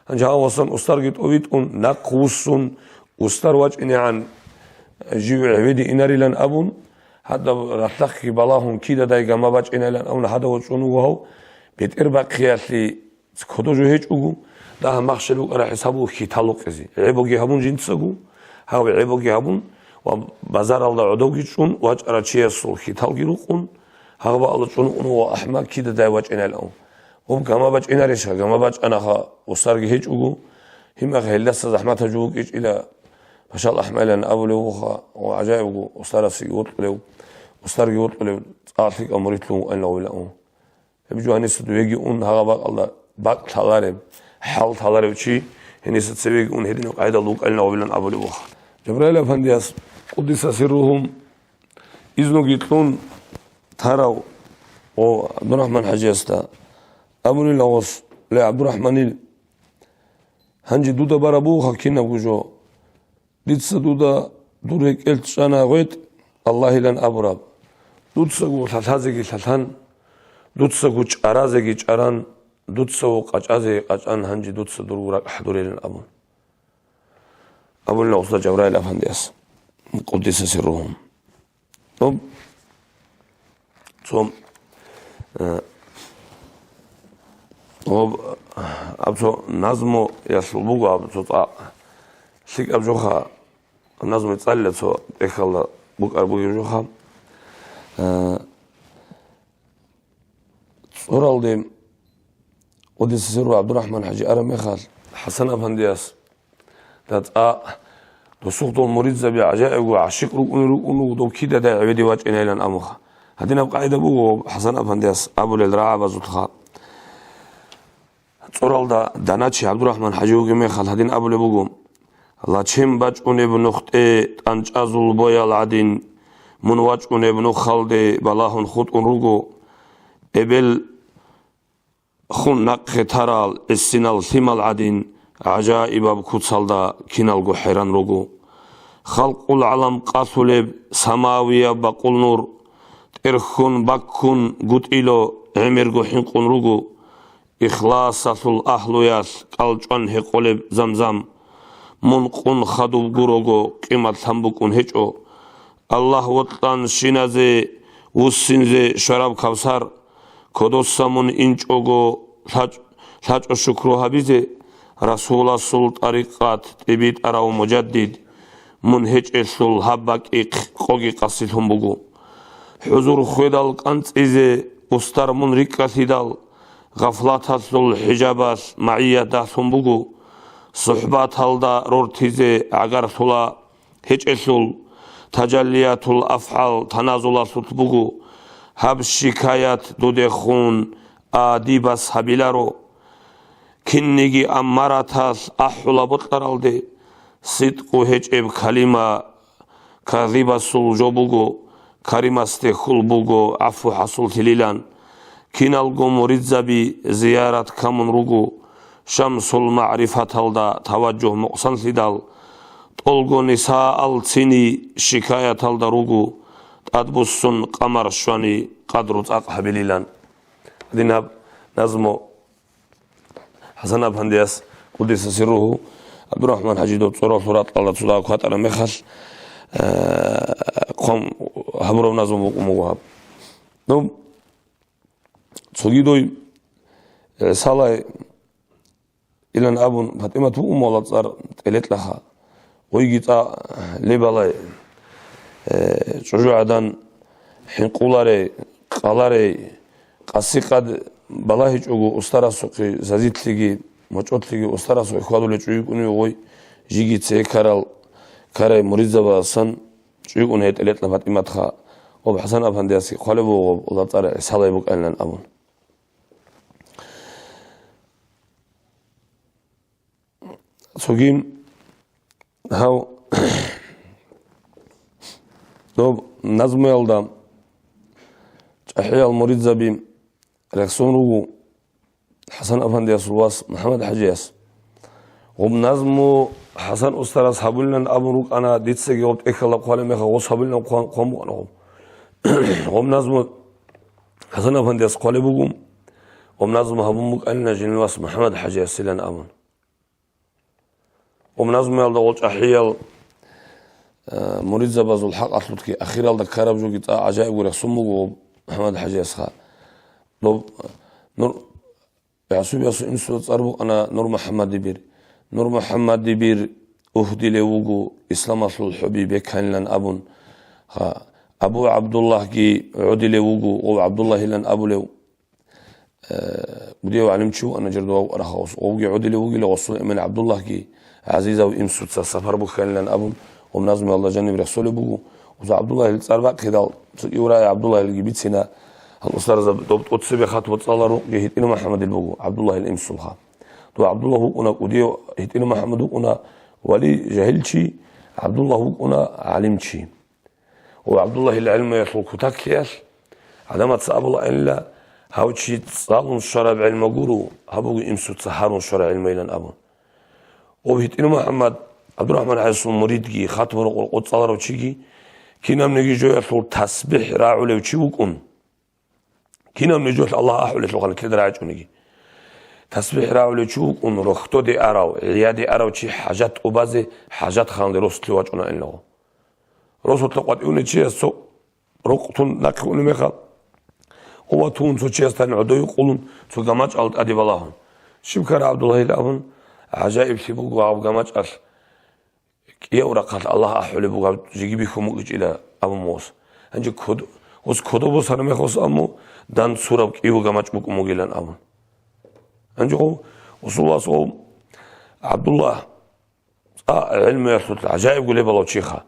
Гьанже гьав васан устарги тӀовитӀун, нахъ вуссун, устар вачӀинегӀан жив гӀеведе инарилан абун, гьадаб ралъдахъги балагьун кидадай гама бачӀинайилан абун гьадав вачӀун вуго гьав, бетӀербахъиялъе кодо жо гьечӀого, дагьа махщел букӀараб хӀисаб буго хьитал рукъизе. ГӀебоги гьабун жинцаго, гьав гӀебоги гьабун ва базаралда гӀодовги чӀун вачӀарав чиясул хьиталги рукъун, гьагъабаалда чӀун ун ва ахӀмад кидадай вачӀинайилан. Гьеб гама бачӀинариша, гама бачӀанаха, устарги гьечӀого, гьимаха гьелдаса захӀматаб жо букӀинчӀила, пашал ахӀмайилан абулев вуха, ва гӀажаибго устарасеги вокьулев, устарги вокьулев цӀакъ лъикӀав муридлъун вукӀанила гъовилаун. Гьеб жо гьаниса довеги ун гьагъа бакӀалда бакӀ лъалареб, хӀал лъаларев чи гьениса цевеги ун гьединаб къайдал вукӀанила гъовилан абулев вуха. Жабраил афандияс, къуддиса сирругьу, изнуги кьун тарав ГӀабдурахӀман ХӀажиясда абунила гъос: «Ле, ГӀабдурахӀманил, гьанже дуда бараб бугоха кинабго жо. Дица дуда дур рекӀел чӀана гъветӀ Аллагьилан абураб. Дуцаго лъалъазеги лъалъан, дуцаго чӀаразеги чӀаран, дуцаго къачӀазеги къачӀан, гьанже дуца дурго ракӀ хӀадурилан», — абун. Абунила гъосда Жабраил афандияс, къуддиса сирругьу. Гьоб, цо, э, гьоб, аб цо назмуялъул буго, аб цо цӀакъ лъикӀаб жоха, назму цӀалила цо тӀехьалда букӀар бугеб жоха. Э, ЦӀоралде къуддиса сирругьу ГӀабдурахӀман ХӀажи араб мехалъ, ХӀасан афандияс, да цӀакъ досухъ дол муридзаби гӀажаибго гӀашикъ рукӀунел рукӀун вуго, дов кидадай гӀеведе вачӀинайилан абуха. Гьадинаб къагӀида буго ХӀасан афандияс абулел рагӀабазулха. ЦӀоралда даначи ГӀабдурахӀман ХӀажи вугеб мехалъ гьадин абулеб буго: «Лачен бачӀунеб нухде тӀанчӀазул боял гӀадин, мун вачӀунеб нухалде балагьун хутӀун руго. Эбел хун нахъе тарал гӀисинал лъимал гӀадин, гӀажаибаб куцалда киналго хӀеран руго. Халкъул гӀалам къалъулеб самавияб бакъул нур, тӀерхьун баккун гутӀило гӀемерго хӀинкъун руго. Ихласалъул агьлуялъ кӀалчӀван гьекъолеб замзам, мун къун хадуб гурого къиматлъан букӀун гьечӀо. Аллагь вокьанщиназе вуссинзе шараб кавсар, кодоса мун инчӀого лъачӀ-, лъачӀо шукру гьабизе, Расуласул тӀарикъат тӀибитӀарав мужаддид, мун гьечӀелъул гьаб бакӀихъ къоги къасилъун буго. ХӀузур хведал кӀанцӀизе устар мун рикӀкӀалъидал, гъафлаталъул хӀижабалъ магӀият дагьлъун буго. СухӀбаталда рортизе гӀагарлъула гьечӀелъул, тажаллиятул афгӀал таназулалъулъ буго. Гьаб шикаят дудехун адибас гьабиларо. Кинниги аммараталъ ахӀула бокьаралде, сидкъу гьечӀеб калима казибасул жо буго, каримасде хьул буго гӀафу хӀасуллъилилан. Киналго муридзаби зиярат камун руго, шамсул магӀрифаталда таважжугь мукъсанлъидал, тӀолго нисаал цини шикаяталда руго, тӀадбуссун къамар щвани къадру цӀакъ гьабилилан». Гьадин гьаб назму ХӀасан афандияс, къуддиса сирругьу, ГӀабдурахӀман ХӀажи дов цӀоралъул ракьалда цо дагьаб кватӀараб мехалъ, э, хъван гьабураб назму букӀун буго гьаб. Ну, цоги дой, э, ГӀисалай илан абун, ПатӀимат вуго мугьала цӀар тӀелекьаха. Гъойги цӀа лебалай, э, чӀужугӀадан хӀинкъуларей, къаларей, къаси-къад балагьичӀого устарасухъе зазитлъиги, мочӀолъиги устарасухъе хьвадулей чӀуйкӀунев гъой, жиги цее ккарал, ккарай муридзабаасан чӀуйкӀун гьей тӀелекьа ПатӀиматха. Гъоб ХӀасан-афандиясги хъвалеб буго, гъоб, гъоб цӀар ГӀисалай букӀанилан абун. Цоги гьав доб назмуялда чӀахӀиял муридзаби рехсон руго ХӀасан-афандиясул вас МухӀаммад-хӀажияс. Гъоб назму ХӀасан устарас гьабулилан абун рукӀана, дицаги гъоб тӀехьалда хъвалеб мехалъ гъос гьабулилан хъван, хъван букӀана гъоб. Гъоб назму ХӀасан-афандияс хъвалеб буго, гъоб назму гьабун букӀанилан жинил вас МухӀаммад-хӀажиясилан абун. Гъоб назмуялда гъол чӀахӀиял, э, муридзабазул хӀакъалъулъги ахиралда ккараб жоги цӀакъ гӀажаибго рехсон буго гъоб МухӀаммад-хӀажиясха. Доб, э, Нур, ГӀасубиясул инсуда цӀар букӀана Нур-МухӀаммадибир. Нур-МухӀаммадибир угьдилев вуго исламалъул хӀуби беканилан абун. Ха, Абу ГӀабдуллагьги гӀодилев вуго, гъов ГӀабдуллагьилан абулев. Э, кӀудияв гӀалимчи вукӀана жер дова вукӀарахъа гъос. Гъовги гӀодилев вугила гъосул эмен ГӀабдуллагьги, ГӀазизав инсуца сапар бухьанилан абун, гъоб назмуялда жаниб рехсолеб буго. Гъос ГӀабдуллагьил цӀар бахъидал, цо Иврай ГӀабдуллагьилги бицина, гьал устарзаб доб тӀоцебе хатӀ боцӀаларухъги ГьитӀинав МухӀаммадил буго, ГӀабдуллагьил инсулха. Дов ГӀабдуллагь вукӀуна кӀудияв, ГьитӀинав МухӀаммад вукӀуна вали жагьилчи, ГӀабдуллагь вукӀуна гӀалимчи. Ва ГӀабдуллагьил гӀелмуялъул кутаклъиялъ гӀадамаца абулаанила, гьав чи цӀалун щвараб гӀелма гуро, гьаб буго инсуца гьарун щвараб гӀелмайилан абун. Ва ГьитӀинав МухӀаммад, ГӀабдурахӀман ГӀайсул муридги, хатму рокъор къоцӀаларав чиги, кинабниги жоялъул тасбихӀ рагӀулев чи вукӀун. Кинаб нижолъ Аллагь ахӀулелъулха нилъеда рагӀичӀониги. ТасбихӀ рагӀулев чи вукӀун, рохьдоде арав, гӀияде арав чи хӀажат тӀубазе, хӀажат ханде росулъе вачӀунаинлаго. Росулъа къватӀивне чияс цо рокъ тун нахъе унеб мехалъ, къуват тун цо чияс тани гӀодов къулун, цо гамачӀал тӀаде балагьун. Щиб ккара ГӀабдуллагьил абун, гӀажаиблъи буго гьаб гамачӀалъ. КӀияв рахъалъ Аллагь ахӀулеб бугеб жеги бихьун букӀичӀила абун мос. Гьанже код-, гъос кодоб босараб мехалъ аммо дандчураб кӀиявго гамачӀ букӀун бугилан абун. Гьанже гъов, Расулуллагьас гъов ГӀабдуллагь цӀа гӀелмуялъул гӀажаибго лебалав чиха.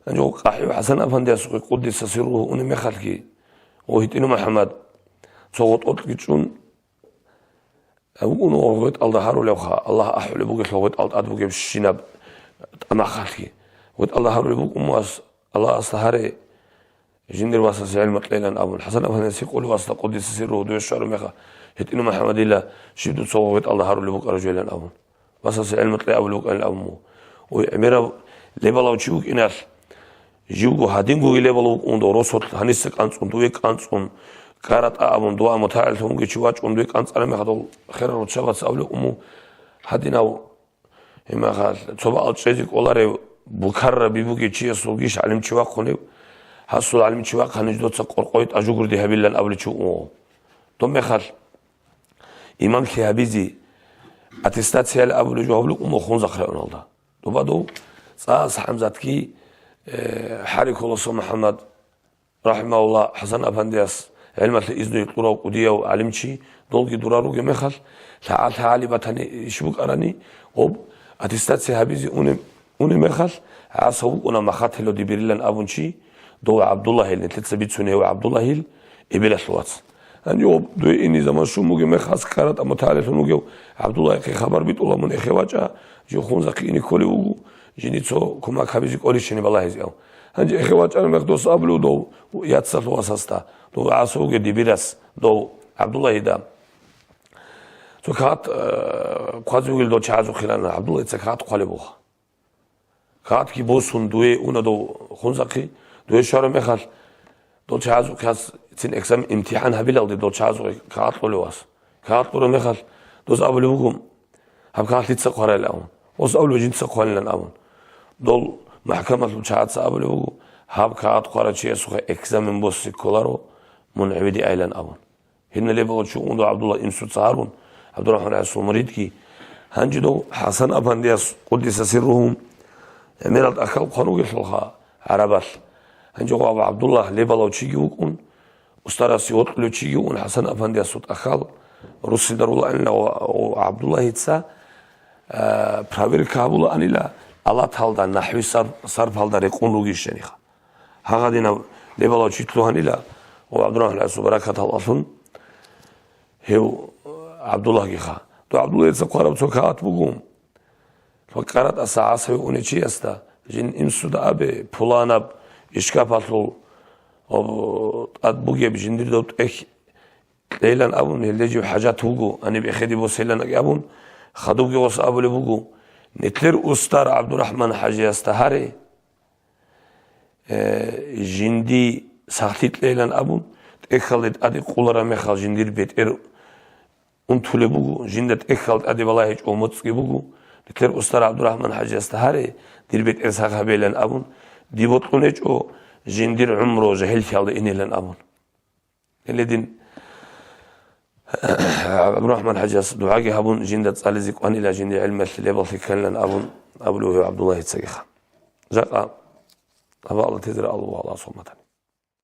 Гьанже гъов КъахӀив ХӀасан-афандиясухъе къуддиса сирругьу унеб мехалъги, гъов ГьитӀинав МухӀаммад цо гъотӀолъги чӀун, ВукӀун гъветӀалда гьарулевха, Аллагь ахӀулеб бугелъул гъветӀал тӀад бугебщинаб тӀамахалъги. ГъветӀалда гьарулеб букӀун вас, Аллагьасда гьаре, жиндир васасе гӀелму кьейилан абун. ХӀасан-афандияс гьикъулев васда къуддиса сирругьу дуе щвараб меха, ГьитӀинав МухӀаммадила, щиб дуца гъветӀалда гьарулеб букӀараб жойилан абун. Васасе гӀелму кьей абулеб букӀанин абун мугъ. Ой, гӀемерав лебалав чи вукӀиналъ, живго гьадингоги лебалав вукӀун дов, росулъ гьаниса кӀанцӀун, дуве кӀанцӀун, ккаратӀа абун, дова мутагӀиллъун вугев чи вачӀун, дуве кӀанцӀараб мехалъ дов херал руччабаца абулеб уму гьадинав, гьимахалъ, цо бакӀал чӀезе кӀоларев букарраби бугев чиясулгищ гӀалимчи вахъунев, гьасул гӀалимчи вахъаниж доца къоркъой тӀажугурди гьабилан абулев чи вукӀун вуго. Доб мехалъ, Имамлъи гьабизе аттестацияли абулеб жо гьабулеб умухъун захъ регӀуналда. Дубадув цӀас ХӀамзатги, э, ХӀарикуласа МухӀаммад, рахӀимагьуллагь, ХӀасан-афандияс гӀелмалъе изну кьурав кӀудияв гӀалимчи, долги дурал ругеб мехалъ, лъагӀа-лъагӀали батани иш букӀарани, гъоб аттестация гьабизе унеб, унеб мехалъ, гӀаса вукӀуна Махатело Дибирилан абун чи, дов ГӀабдуллагьил, нилъеца бицунев ГӀабдуллагьил эбелалъул вац. Гьанже гъоб дуе ине заман щун бугеб мехалъ, ккаратӀа мутагӀиллъун вугев ГӀабдуллагьихъе хабар битӀула, мун эхе вачӀа, жив хунзахъе ине кколев вуго, жиндир цо кумак гьабизе кӀолищинаб балагьизе ав. Гьанже эхе вачӀараб мех дос абулев дов яцалъул васасда, дов гӀаса вугев Дибирас, дов ГӀабдуллагьида. Цо кагъат, э, хъвазе вугел дол чагӀазухъилан, ГӀабдуллагьица кагъат хъвалеб буха. Кагъатги босун, дуе уна дов хунзахъе, дуе щвараб мехалъ, дол чагӀазухъе гьас цин экзамен, имтихӀан гьабилалде дол чагӀазухъе кагъат кьолев вас. Кагъат кьураб мехалъ, дос абулеб буго, гьаб кагъат лъица хъварайилан абун. Гъос абулеб жинца хъванилан абун. Дол махӀкамалъул чагӀаца абулеб буго, гьаб кагъат хъварав чиясухъе экзамен босе кколаро, мун гӀеведе айилан абун. Гьединлъидал чи вукӀун дов ГӀабдуллагь инсуца гьарун, ГӀабдурахӀман ГӀайсул муридги. Гьанже дов ХӀасан-афандияс, къуддиса сирругьу, гӀемерал тӀахьал хъван вугелъулха гӀарабалъ. Гьанже гъов ГӀабдуллагь лебалав чиги вукӀун, устарасе вокьулев чиги вукӀун ХӀасан-афандиясул тӀахьал, русилда рулаанила ва, ва ГӀабдуллагьица, а, проверка гьабулаанила, алаталда, нахӀви сар-, сарфалда рекъон ругищаниха. Гьагъадинаб Лебалав чи лъугьанила, ва ГӀабдурахӀман хӀажиясул баракат гьалалъун гьев ГӀабдуллагьгиха. То ГӀабдуллагьица хъвараб цо кагъат буго. Лъокъарат аса гӀасави уни чиясда, жин инсуда абе, пуланаб ишкапалъул, о, тӀад бугеб жиндирдав тӀехь кьейилан абун, гьелде жив хӀажат вуго, гьаниб эхеде босейилан абун, хадубги гъос абулеб буго, нилъер устар ГӀабдурахӀман хӀажиясда гьаре, э, жинди сахлъи кьейилан абун, тӀехьалде тӀаде къулараб мехалъ жиндир бетӀер унтулеб буго, жинда тӀехьал тӀаде балагьичӀо моцӀги буго, нилъер устар ГӀабдурахӀман хӀажиясда гьаре, дир бетӀер сах гьабейилан абун, дие бокьун гьечӀо, жиндир гӀумру жагьиллъиялде инейилан абун. Гьеле дин ГӀабдурахӀман хӀажияс дугӀаги гьабун, жинда цӀализе кӀванила, жинда гӀелмалъе лебаллъи кканилан абун, абулев гьев ГӀабдуллагьицагиха. Жакъа абаалда тезара Аллагь Аллагь суматани.